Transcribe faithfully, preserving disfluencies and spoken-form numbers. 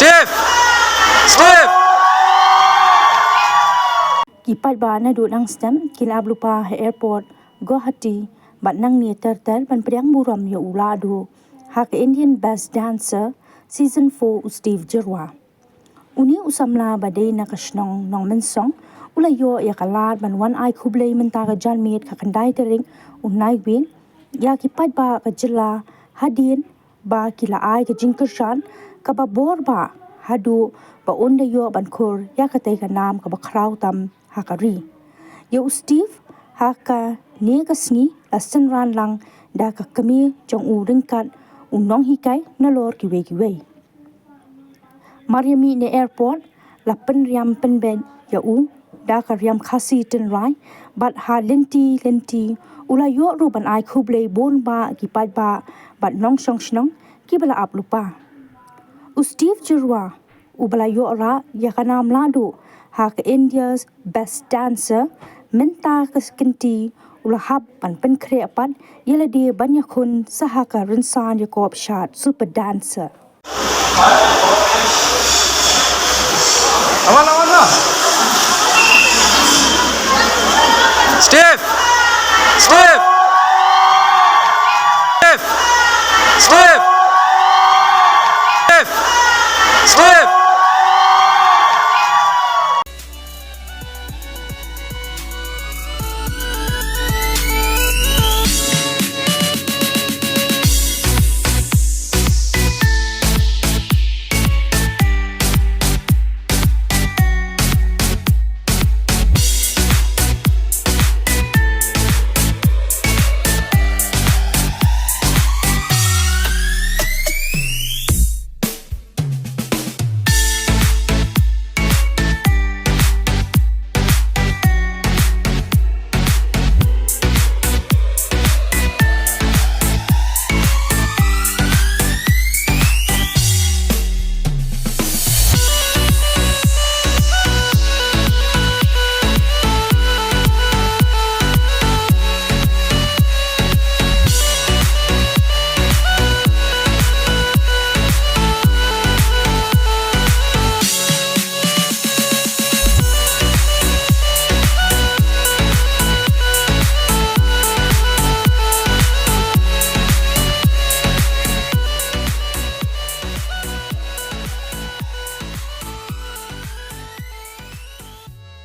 Steve! Steve! Ki paidbah naduh dang stem ki la ap lypa ha airport Guwahati bad nangne ter ter ban pdiang burom ïa u lahduh ha ka Indian Best Dancer Season four, u Steve Jyrwa. Une u samla ba dei na ka shnong Nongmynsong u la ïoh ïa ka lad ban wan ai khublei mynta ka janmiet ka khyndai tarik u Naiwieng ïa ki paidbah ka jylla hadien ba ki la ai ka jingkyrshan kaba bor bha haduh ba un da ïoh ban khur ïa katei ka nam kaba khraw tam ha ka ri. Ïa u Steve ha kane ka sngi la synran lang da ka kmie jong u ryngkat u nonghikai nalor kiwei kiwei. Mar ïa mih na airport la pynriam pynbeit ïa u da ka riam Khasi Tynrai bad ha lynti lynti u la ïoh ruh ban ai khublei bun bah ki paidbah bad nongshong shnong kiba la ap lypa. U Steve Jyrwa uba la ïoh rah ïa ka nam lahduh ha ka India's Best Dancer mynta ka kynti u la hap ban pynkhreh pat ïa lade ban ïakhun sa ha ka rynsan ïakop shad Super Dancer.